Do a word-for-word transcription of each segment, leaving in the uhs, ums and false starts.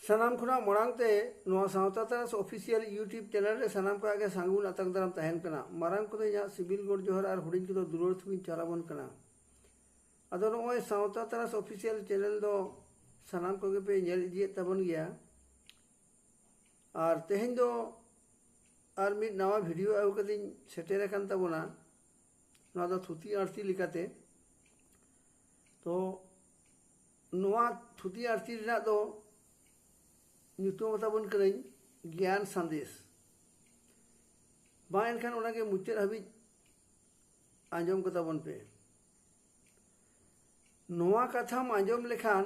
ᱥᱟᱱᱟᱢ ᱠᱷᱚᱱᱟᱜ ᱢᱟᱲᱟᱝ ᱛᱮ ᱱᱚᱣᱟ ᱥᱟᱶᱛᱟ ᱛᱟᱨᱟᱥ ᱚᱯᱷᱤᱥᱤᱭᱟᱞ YouTube ᱪᱮᱱᱮᱞ ᱨᱮ ᱥᱟᱱᱟᱢ ᱠᱚᱣᱟᱜ ᱜᱮ ᱥᱟᱹᱜᱩᱱ ᱟᱛᱟᱝ ᱫᱟᱨᱟᱢ ᱛᱟᱦᱮᱱ ᱠᱟᱱᱟ᱾ ᱢᱟᱨᱟᱝ ᱠᱚᱫᱚ ᱤᱧᱟᱹᱜ ᱥᱤᱵᱤᱞ ᱜᱚᱰ ᱡᱚᱦᱟᱨ ᱟᱨ ᱦᱩᱰᱤᱧ ᱠᱚᱫᱚ ᱫᱩᱞᱟᱹᱲ ᱛᱷᱩᱢᱤᱧ ᱪᱟᱞ ᱟᱵᱚᱱ ᱠᱟᱱᱟ᱾ ᱟᱫᱚ ᱱᱚᱜᱼᱚᱭ ᱥᱟᱶᱛᱟ ᱛᱟᱨᱟᱥ ᱚᱯᱷᱤᱥᱤᱭᱟᱞ ᱪᱮᱱᱮᱞ ᱫᱚ ᱥᱟᱱᱟᱢ ᱠᱚᱜᱮ ᱯᱮ ᱧᱮᱞ ᱤᱫᱤᱭᱮᱫ ᱛᱟᱵᱚᱱ ᱜᱮᱭᱟ᱾ ᱟᱨ ᱛᱮᱦᱮᱧ ᱫᱚ ᱟᱨ ᱢᱤᱫ ᱱᱟᱣᱟ ᱵᱷᱤᱰᱤᱭᱳ ᱟᱹᱜᱩ ᱠᱟᱛᱮᱧ ᱥᱮᱴᱮᱨ ᱟᱠᱟᱱ ᱛᱟᱵᱚᱱᱟ᱾ ᱱᱚᱣᱟ ᱫᱚ ᱛᱷᱩᱛᱤ ᱟᱹᱲᱛᱤ ᱞᱮᱠᱟᱛᱮ᱾ ᱛᱚ ᱱᱚᱣᱟ ᱛᱷᱩᱛᱤ ᱟᱹᱲᱛᱤ ᱨᱮᱱᱟᱜ ᱫᱚ ᱧᱩᱛᱩᱢ ᱟᱛᱟᱵᱚᱱ ᱠᱟᱹᱱᱟᱹᱧ ᱜᱮᱭᱟᱱ ᱥᱟᱸᱫᱮᱥ᱾ ᱢᱟ ᱮᱱᱠᱷᱟᱱ ᱚᱱᱟᱜᱮ ᱢᱩᱪᱟᱹᱫ ᱦᱟᱹᱵᱤᱡ ᱟᱸᱡᱚᱢ ᱠᱟᱛᱟ ᱵᱚᱱ ᱯᱮ᱾ ᱱᱚᱣᱟ ᱠᱟᱛᱷᱟᱢ ᱟᱸᱡᱚᱢ ᱞᱮᱠᱷᱟᱱ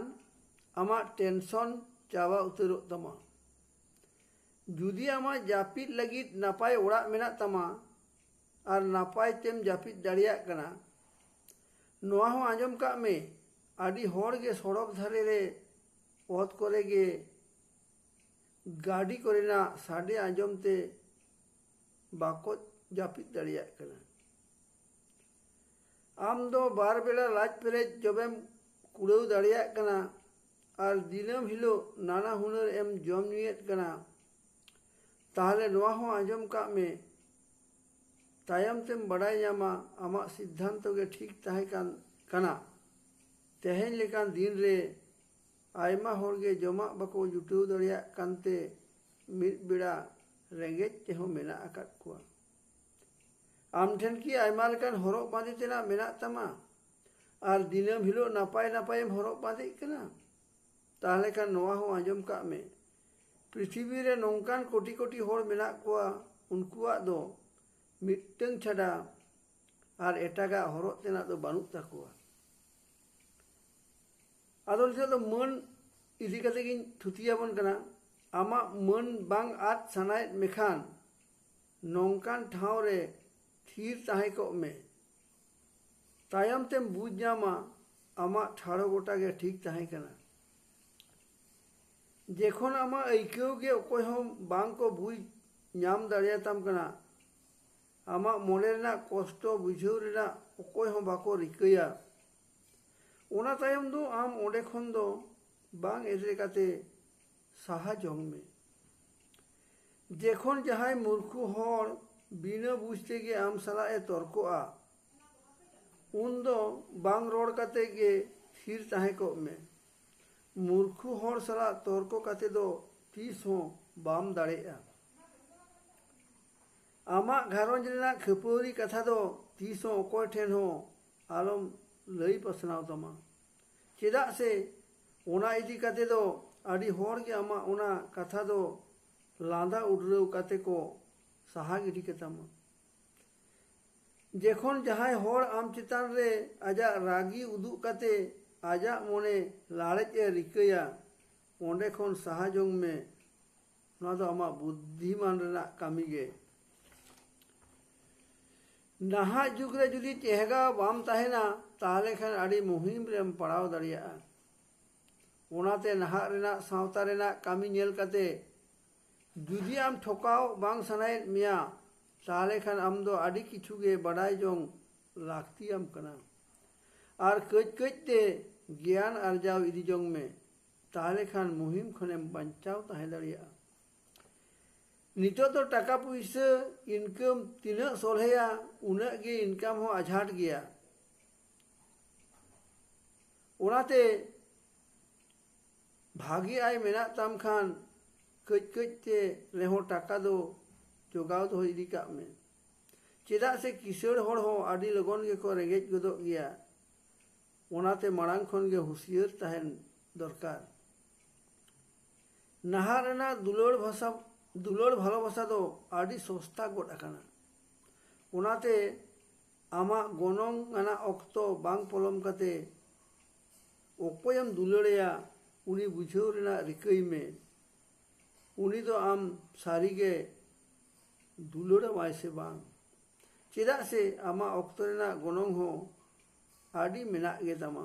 ᱟᱢᱟᱜ ᱴᱮᱱᱥᱚᱱ ᱪᱟᱵᱟ ᱩᱛᱟᱹᱨᱚᱜ ᱛᱟᱢᱟ᱾ ᱡᱩᱫᱤ ᱟᱢᱟᱜ ᱡᱟᱹᱯᱤᱫ ᱞᱟᱹᱜᱤᱫ ᱱᱟᱯᱟᱭ ᱚᱲᱟᱜ ᱢᱮᱱᱟᱜ ᱛᱟᱢᱟ ᱟᱨ ᱱᱟᱯᱟᱭ ᱛᱮᱢ ᱡᱟᱹᱯᱤᱫ ᱫᱟᱲᱮᱭᱟᱜ ᱠᱟᱱᱟ, ᱱᱚᱣᱟ ᱦᱚᱸ ᱟᱸᱡᱚᱢ ᱠᱟᱜ ᱢᱮ, ᱟᱹᱰᱤ ᱦᱚᱲ ᱜᱮ ᱥᱚᱲᱚᱠ ᱫᱷᱟᱨᱮ ᱨᱮ ᱚᱛ ᱠᱚᱨᱮ ᱜᱮ ᱜᱟᱹᱰᱤ ᱠᱚᱨᱮᱱᱟᱜ ᱥᱟᱰᱮ ᱟᱸᱡᱚᱢ ᱛᱮ ᱵᱟᱠᱚ ᱡᱟᱹᱯᱤᱫ ᱫᱟᱲᱮᱭᱟᱜ ᱠᱟᱱᱟ᱾ ᱟᱢ ᱫᱚ ᱵᱟᱨ ᱵᱮᱲᱟ ᱞᱟᱡ ᱯᱮᱨᱮᱡ ᱡᱚᱢᱮᱢ ᱠᱩᱲᱟᱹᱣ ᱫᱟᱲᱮᱭᱟᱜ ᱠᱟᱱᱟ ᱟᱨ ᱫᱤᱱᱟᱹᱢ ᱦᱤᱞᱳᱜ ᱱᱟᱱᱟ ᱦᱩᱱᱟᱹᱨ ᱮᱢ ᱡᱚᱢ ᱧᱩᱭᱮᱫ ᱠᱟᱱᱟ, ᱛᱟᱦᱞᱮ ᱱᱚᱣᱟ ᱦᱚᱸ ᱟᱸᱡᱚᱢ ᱠᱟᱜ ᱢᱮ, ᱛᱟᱭᱚᱢ ᱛᱮᱢ ᱵᱟᱰᱟᱭ ᱧᱟᱢᱟ ᱟᱢᱟᱜ ᱥᱤᱫᱽᱫᱷᱟᱱᱛᱚ ᱜᱮ ᱴᱷᱤᱠ ᱛᱟᱦᱮᱸ ᱠᱟᱱ ᱠᱟᱱᱟ᱾ ᱛᱮᱦᱮᱧ ᱞᱮᱠᱟᱱ ᱫᱤᱱ ᱨᱮ ᱟᱭᱢᱟ ᱦᱚᱲ ᱜᱮ ᱡᱚᱢᱟᱜ ᱵᱟᱠᱚ ᱡᱩᱴᱟᱹᱣ ᱫᱟᱲᱮᱭᱟᱜ ᱠᱟᱱᱛᱮ ᱢᱤᱫ ᱵᱮᱲᱟ ᱨᱮᱸᱜᱮᱡ ᱛᱮᱦᱚᱸ ᱢᱮᱱᱟᱜ ᱟᱠᱟᱫ ᱠᱚᱣᱟ᱾ ᱟᱢ ᱴᱷᱮᱱ ᱠᱤ ᱟᱭᱢᱟ ᱞᱮᱠᱟᱱ ᱦᱚᱨᱚᱜ ᱵᱟᱸᱫᱮ ᱛᱮᱱᱟᱜ ᱢᱮᱱᱟᱜ ᱛᱟᱢᱟ? ᱟᱨ ᱫᱤᱱᱟᱹᱢ ᱦᱤᱞᱳᱜ ᱱᱟᱯᱟᱭ ᱱᱟᱯᱟᱭᱮᱢ ᱦᱚᱨᱚᱜ ᱵᱟᱸᱫᱮᱜ ᱠᱟᱱᱟ? ᱛᱟᱦᱞᱮ ᱠᱷᱟᱱ ᱱᱚᱣᱟ ᱦᱚᱸ ᱟᱸᱡᱚᱢ ᱠᱟᱜ ᱢᱮ, ᱯᱨᱤᱛᱷᱤᱵᱤ ᱨᱮ ᱱᱚᱝᱠᱟᱱ ᱠᱳᱴᱤ ᱠᱳᱴᱤ ᱦᱚᱲ ᱢᱮᱱᱟᱜ ᱠᱚᱣᱟ, ᱩᱱᱠᱩᱣᱟᱜ ᱫᱚ ᱢᱤᱫᱴᱟᱹᱝ ᱪᱷᱟᱰᱟ ᱟᱨ ᱮᱴᱟᱜᱟᱜ ᱦᱚᱨᱚᱜ ᱛᱮᱱᱟᱜ ᱫᱚ ᱵᱟᱹᱱᱩᱜ ᱛᱟᱠᱚᱣᱟ᱾ ᱟᱫᱚ ᱱᱤᱛᱚᱜ ᱫᱚ ᱢᱟᱹᱱ ᱤᱫᱤ ᱠᱟᱛᱮ ᱜᱤᱧ ᱛᱷᱩᱛᱤᱭᱟᱵᱚᱱ ᱠᱟᱱᱟ᱾ ᱟᱢᱟᱜ ᱢᱟᱹᱱ ᱵᱟᱝ ᱟᱫ ᱥᱟᱱᱟᱭᱮᱫ ᱢᱮᱠᱷᱟᱱ ᱱᱚᱝᱠᱟᱱ ᱴᱷᱟᱶ ᱨᱮ ᱛᱷᱤᱨ ᱛᱟᱦᱮᱸ ᱠᱚᱜ ᱢᱮ᱾ ᱛᱟᱭᱚᱢ ᱛᱮᱢ ᱵᱩᱡᱽ ᱧᱟᱢᱟ ᱟᱢᱟᱜ ᱴᱷᱟᱲᱚ ᱜᱚᱴᱟ ᱜᱮ ᱴᱷᱤᱠ ᱛᱟᱦᱮᱸ ᱠᱟᱱᱟ᱾ ᱡᱮᱠᱷᱚᱱ ᱟᱢᱟᱜ ᱟᱹᱭᱠᱟᱹᱣ ᱜᱮ ᱚᱠᱚᱭ ᱦᱚᱸ ᱵᱟᱝ ᱠᱚ ᱵᱩᱡᱽ ᱧᱟᱢ ᱫᱟᱲᱮᱭᱟᱛᱟᱢ ᱠᱟᱱᱟ, ᱟᱢᱟᱜ ᱢᱚᱱᱮ ᱨᱮᱱᱟᱜ ᱠᱚᱥᱴᱚ ᱵᱩᱡᱷᱟᱹᱣ ᱨᱮᱱᱟᱜ ᱚᱠᱚᱭ ᱦᱚᱸ ᱵᱟᱠᱚ ᱨᱤᱠᱟᱹᱭᱟ, ᱚᱱᱟ ᱛᱟᱭᱚᱢ ᱫᱚ ᱟᱢ ᱚᱸᱰᱮ ᱠᱷᱚᱱ ᱫᱚ ᱵᱟᱝ ᱮᱫᱨᱮ ᱠᱟᱛᱮ ᱥᱟᱦᱟ ᱡᱚᱝ ᱢᱮ᱾ ᱡᱮᱠᱷᱚᱱ ᱡᱟᱦᱟᱸᱭ ᱢᱩᱨᱠᱷᱩ ᱦᱚᱲ ᱵᱤᱱᱟᱹ ᱵᱩᱡᱽ ᱛᱮᱜᱮ ᱟᱢ ᱥᱟᱞᱟᱜ ᱮ ᱛᱚᱨᱠᱚᱜᱼᱟ, ᱩᱱᱫᱚ ᱵᱟᱝ ᱨᱚᱲ ᱠᱟᱛᱮ ᱜᱮ ᱛᱷᱤᱨ ᱛᱟᱦᱮᱸ ᱠᱚᱜ ᱢᱮ᱾ ᱢᱩᱨᱠᱷᱩ ᱦᱚᱲ ᱥᱟᱞᱟᱜ ᱛᱚᱨᱠᱚ ᱠᱟᱛᱮ ᱫᱚ ᱛᱤᱥ ᱦᱚᱸ ᱵᱟᱢ ᱫᱟᱲᱮᱭᱟᱜᱼᱟ᱾ ᱟᱢᱟᱜ ᱜᱷᱟᱨᱚᱸᱡᱽ ᱨᱮᱱᱟᱜ ᱠᱷᱟᱹᱯᱟᱹᱨᱤ ᱠᱟᱛᱷᱟ ᱫᱚ ᱛᱤᱥ ᱦᱚᱸ ᱚᱠᱚᱭ ᱴᱷᱮᱱ ᱦᱚᱸ ᱟᱞᱚᱢ ᱞᱟᱹᱭ ᱯᱟᱥᱱᱟᱣ ᱛᱟᱢᱟ, ᱪᱮᱫᱟᱜ ᱥᱮ ᱚᱱᱟ ᱤᱫᱤ ᱠᱟᱛᱮ ᱫᱚ ᱟᱹᱰᱤ ᱦᱚᱲ ᱜᱮ ᱟᱢᱟᱜ ᱚᱱᱟ ᱠᱟᱛᱷᱟ ᱫᱚ ᱞᱟᱸᱫᱟ ᱩᱰᱨᱟᱹᱣ ᱠᱟᱛᱮ ᱠᱚ ᱥᱟᱦᱟ ᱜᱤᱰᱤ ᱠᱟᱛᱟᱢᱟ᱾ ᱡᱮᱠᱷᱚᱱ ᱡᱟᱦᱟᱸᱭ ᱦᱚᱲ ᱟᱢ ᱪᱮᱛᱟᱱ ᱨᱮ ᱟᱡᱟᱜ ᱨᱟᱹᱜᱤ ᱩᱫᱩᱜ ᱠᱟᱛᱮ ᱟᱡᱟᱜ ᱢᱚᱱᱮ ᱞᱟᱲᱮᱡ ᱮ ᱨᱤᱠᱟᱹᱭᱟ, ᱚᱸᱰᱮ ᱠᱷᱚᱱ ᱥᱟᱦᱟ ᱡᱚᱝ ᱢᱮ᱾ ᱱᱚᱣᱟ ᱫᱚ ᱟᱢᱟᱜ ᱵᱩᱫᱽᱫᱷᱤᱢᱟᱱ ᱨᱮᱱᱟᱜ ᱠᱟᱹᱢᱤ ᱜᱮ᱾ ᱱᱟᱦᱟᱜ ᱡᱩᱜᱽ ᱨᱮ ᱡᱩᱫᱤ ᱪᱮᱦᱜᱟ ᱵᱟᱢ ᱛᱟᱦᱮᱱᱟ, ᱛᱟᱦᱚᱞᱮ ᱠᱷᱟᱱ ᱟᱹᱰᱤ ᱢᱩᱦᱤᱢ ᱨᱮᱢ ᱯᱟᱲᱟᱣ ᱫᱟᱲᱮᱭᱟᱜᱼᱟ᱾ ᱚᱱᱟᱛᱮ ᱱᱟᱦᱟᱜ ᱨᱮᱱᱟᱜ ᱥᱟᱶᱛᱟ ᱨᱮᱱᱟᱜ ᱠᱟᱹᱢᱤ ᱧᱮᱞ ᱠᱟᱛᱮ ᱡᱩᱫᱤ ᱟᱢ ᱴᱷᱚᱠᱟᱣ ᱵᱟᱝ ᱥᱟᱱᱟᱭᱮᱫ ᱢᱮᱭᱟ, ᱛᱟᱦᱚᱞᱮ ᱠᱷᱟᱱ ᱟᱢ ᱫᱚ ᱟᱹᱰᱤ ᱠᱤᱪᱷᱩ ᱜᱮ ᱵᱟᱰᱟᱭ ᱡᱚᱝ ᱞᱟᱹᱠᱛᱤᱭᱟᱢ ᱠᱟᱱᱟ᱾ ᱟᱨ ᱠᱟᱹᱡ ᱠᱟᱹᱡ ᱛᱮ ᱜᱮᱭᱟᱱ ᱟᱨᱡᱟᱣ ᱤᱫᱤ ᱡᱚᱝ ᱢᱮ, ᱛᱟᱦᱚᱞᱮ ᱠᱷᱟᱱ ᱢᱩᱦᱤᱢ ᱠᱷᱚᱱᱮᱢ ᱵᱟᱧᱪᱟᱣ ᱛᱟᱦᱮᱸ ᱫᱟᱲᱮᱭᱟᱜᱼᱟ᱾ ᱱᱤᱛᱚᱜ ᱫᱚ ᱴᱟᱠᱟ ᱯᱩᱭᱥᱟᱹ ᱤᱱᱠᱟᱢ ᱛᱤᱱᱟᱹᱜ ᱥᱚᱞᱦᱮᱭᱟ, ᱩᱱᱟᱹᱜ ᱜᱮ ᱤᱱᱠᱟᱢ ᱦᱚᱸ ᱟᱡᱷᱟᱴ ᱜᱮᱭᱟ᱾ ᱚᱱᱟᱛᱮ ᱵᱷᱟᱜᱮ ᱟᱭ ᱢᱮᱱᱟᱜ ᱛᱟᱢ ᱠᱷᱟᱱ ᱠᱟᱹᱡ ᱠᱟᱹᱡ ᱛᱮ ᱨᱮᱦᱚᱸ ᱴᱟᱠᱟ ᱫᱚ ᱡᱚᱜᱟᱣ ᱫᱚᱦᱚ ᱤᱫᱤ ᱠᱟᱜ ᱢᱮ᱾ ᱪᱮᱫᱟᱜ ᱥᱮ ᱠᱤᱥᱟᱹᱬ ᱦᱚᱲ ᱦᱚᱸ ᱟᱹᱰᱤ ᱞᱚᱜᱚᱱ ᱜᱮᱠᱚ ᱨᱮᱸᱜᱮᱡ ᱜᱚᱫᱚᱜ ᱜᱮᱭᱟ᱾ ᱚᱱᱟᱛᱮ ᱢᱟᱲᱟᱝ ᱠᱷᱚᱱ ᱜᱮ ᱦᱩᱸᱥᱤᱭᱟᱹᱨ ᱛᱟᱦᱮᱱ ᱫᱚᱨᱠᱟᱨ᱾ ᱱᱟᱦᱟᱜ ᱨᱮᱱᱟᱜ ᱫᱩᱞᱟᱹᱲ ᱵᱷᱟᱥᱟ, ᱫᱩᱞᱟᱹᱲ ᱵᱷᱟᱞᱚᱵᱷᱟᱥᱟ ᱫᱚ ᱟᱹᱰᱤ ᱥᱚᱥᱛᱟ ᱜᱚᱫ ᱟᱠᱟᱱᱟ᱾ ᱚᱱᱟᱛᱮ ᱟᱢᱟᱜ ᱜᱚᱱᱚᱝ ᱟᱱᱟᱜ ᱚᱠᱛᱚ ᱵᱟᱝ ᱯᱚᱞᱚᱢ ᱠᱟᱛᱮ ᱚᱠᱚᱭᱮᱢ ᱫᱩᱞᱟᱹᱲᱮᱭᱟ, ᱩᱱᱤ ᱵᱩᱡᱷᱟᱹᱣ ᱨᱮᱱᱟᱜ ᱨᱤᱠᱟᱹᱭ ᱢᱮ᱾ ᱩᱱᱤ ᱫᱚ ᱟᱢ ᱥᱟᱹᱨᱤᱜᱮ ᱫᱩᱞᱟᱹᱲ ᱟᱢᱟᱭ ᱥᱮ ᱵᱟᱝ? ᱪᱮᱫᱟᱜ ᱥᱮ ᱟᱢᱟᱜ ᱚᱠᱛᱚ ᱨᱮᱱᱟᱜ ᱜᱚᱱᱚᱝ ᱦᱚᱸ ᱟᱹᱰᱤ ᱢᱮᱱᱟᱜ ᱜᱮ ᱛᱟᱢᱟ᱾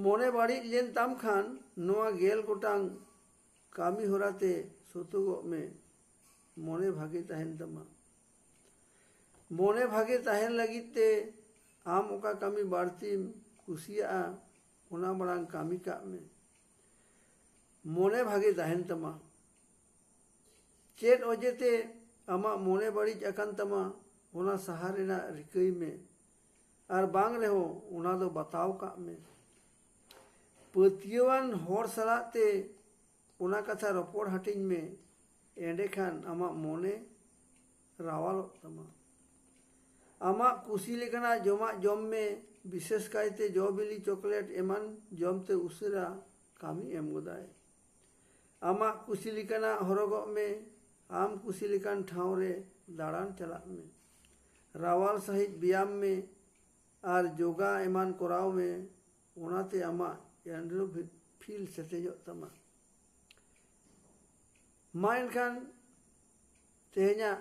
ᱢᱚᱱᱮ ᱵᱟᱹᱲᱤᱡ ᱞᱮᱱ ᱛᱟᱢ ᱠᱷᱟᱱ ᱱᱚᱣᱟ ᱜᱮᱞ ᱜᱚᱴᱟᱝ ᱠᱟᱹᱢᱤ ᱦᱚᱨᱟ ᱛᱮ ᱥᱩᱛᱩᱜᱚᱜ ᱢᱮ᱾ ᱢᱚᱱᱮ ᱵᱷᱟᱜᱮ ᱛᱟᱦᱮᱱ ᱛᱟᱢᱟ᱾ ᱢᱚᱱᱮ ᱵᱷᱟᱜᱮ ᱛᱟᱦᱮᱱ ᱞᱟᱹᱜᱤᱫ ᱛᱮ ᱟᱢ ᱚᱠᱟ ᱠᱟᱹᱢᱤ ᱵᱟᱹᱲᱛᱤᱢ ᱠᱩᱥᱤᱭᱟᱜᱼᱟ, ᱚᱱᱟ ᱢᱟᱲᱟᱝ ᱠᱟᱹᱢᱤ ᱠᱟᱜ ᱢᱮ᱾ ᱢᱚᱱᱮ ᱵᱷᱟᱜᱮ ᱛᱟᱦᱮᱱ ᱛᱟᱢᱟ᱾ ᱪᱮᱫ ᱚᱡᱮᱛᱮ ᱟᱢᱟᱜ ᱢᱚᱱᱮ ᱵᱟᱹᱲᱤᱡ ᱟᱠᱟᱱ ᱛᱟᱢᱟ, ᱚᱱᱟ ᱥᱟᱦᱟ ᱨᱮᱱᱟᱜ ᱨᱤᱠᱟᱹᱭ ᱢᱮ᱾ ᱟᱨ ᱵᱟᱝ ᱨᱮᱦᱚᱸ ᱚᱱᱟ ᱫᱚ ᱵᱟᱛᱟᱣ ᱠᱟᱜ ᱢᱮ᱾ ᱯᱟᱹᱛᱭᱟᱹᱣᱟᱱ ᱦᱚᱲ ᱥᱟᱞᱟᱜ ᱛᱮ ᱚᱱᱟ ᱠᱟᱛᱷᱟ ᱨᱚᱯᱚᱲ ᱦᱟᱹᱴᱤᱧ ᱢᱮ, ᱮᱸᱰᱮᱠᱷᱟᱱ ᱟᱢᱟᱜ ᱢᱚᱱᱮ ᱨᱟᱣᱟᱞᱚᱜ ᱛᱟᱢᱟ᱾ ᱟᱢᱟᱜ ᱠᱩᱥᱤ ᱞᱮᱠᱟᱱᱟᱜ ᱡᱚᱢᱟᱜ ᱡᱚᱢ ᱢᱮ, ᱵᱤᱥᱮᱥ ᱠᱟᱭᱛᱮ ᱡᱚ ᱵᱤᱞᱤ, ᱪᱚᱠᱞᱮᱴ ᱮᱢᱟᱱ ᱡᱚᱢᱛᱮ ᱩᱥᱟᱹᱨᱟ ᱠᱟᱹᱢᱤ ᱮᱢ ᱜᱚᱫᱟᱭ᱾ ᱟᱢᱟᱜ ᱠᱩᱥᱤ ᱞᱮᱠᱟᱱᱟᱜ ᱦᱚᱨᱚᱜᱚᱜ ᱢᱮ, ᱟᱢ ᱠᱩᱥᱤ ᱞᱮᱠᱟᱱ ᱴᱷᱟᱶ ᱨᱮ ᱫᱟᱬᱟᱱ ᱪᱟᱞᱟᱜ ᱢᱮ, ᱨᱟᱣᱟᱞ ᱥᱟᱺᱦᱤᱡ ᱵᱮᱭᱟᱢ ᱢᱮ ᱟᱨ ᱡᱳᱜᱟ ᱮᱢᱟᱱ ᱠᱚᱨᱟᱣ ᱢᱮ, ᱚᱱᱟᱛᱮ ᱟᱢᱟᱜ ᱮᱱᱰᱳᱨᱯᱷᱤᱱ ᱥᱮᱛᱮᱧᱚᱜ ᱛᱟᱢᱟ᱾ ᱢᱟ ᱮᱱᱠᱷᱟᱱ ᱛᱮᱦᱮᱧᱟᱜ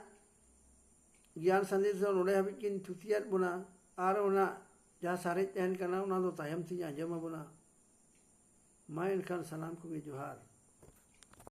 ᱜᱮᱭᱟᱱ ᱥᱟᱸᱫᱮᱥ ᱫᱚ ᱱᱚᱰᱮ ᱦᱟᱹᱵᱤᱡ ᱜᱤᱧ ᱛᱷᱩᱛᱤᱭᱟᱫ ᱵᱚᱱᱟ᱾ ᱟᱨ ᱚᱱᱟ ᱡᱟᱦᱟᱸ ᱥᱟᱨᱮᱡ ᱛᱟᱦᱮᱱ ᱠᱟᱱᱟ, ᱚᱱᱟ ᱫᱚ ᱛᱟᱭᱚᱢ ᱛᱤᱧ ᱟᱸᱡᱚᱢ ᱟᱵᱚᱱᱟ᱾ ᱢᱟ ᱮᱱᱠᱷᱟᱱ ᱥᱟᱱᱟᱢ ᱠᱚᱜᱮ ᱡᱚᱦᱟᱨ᱾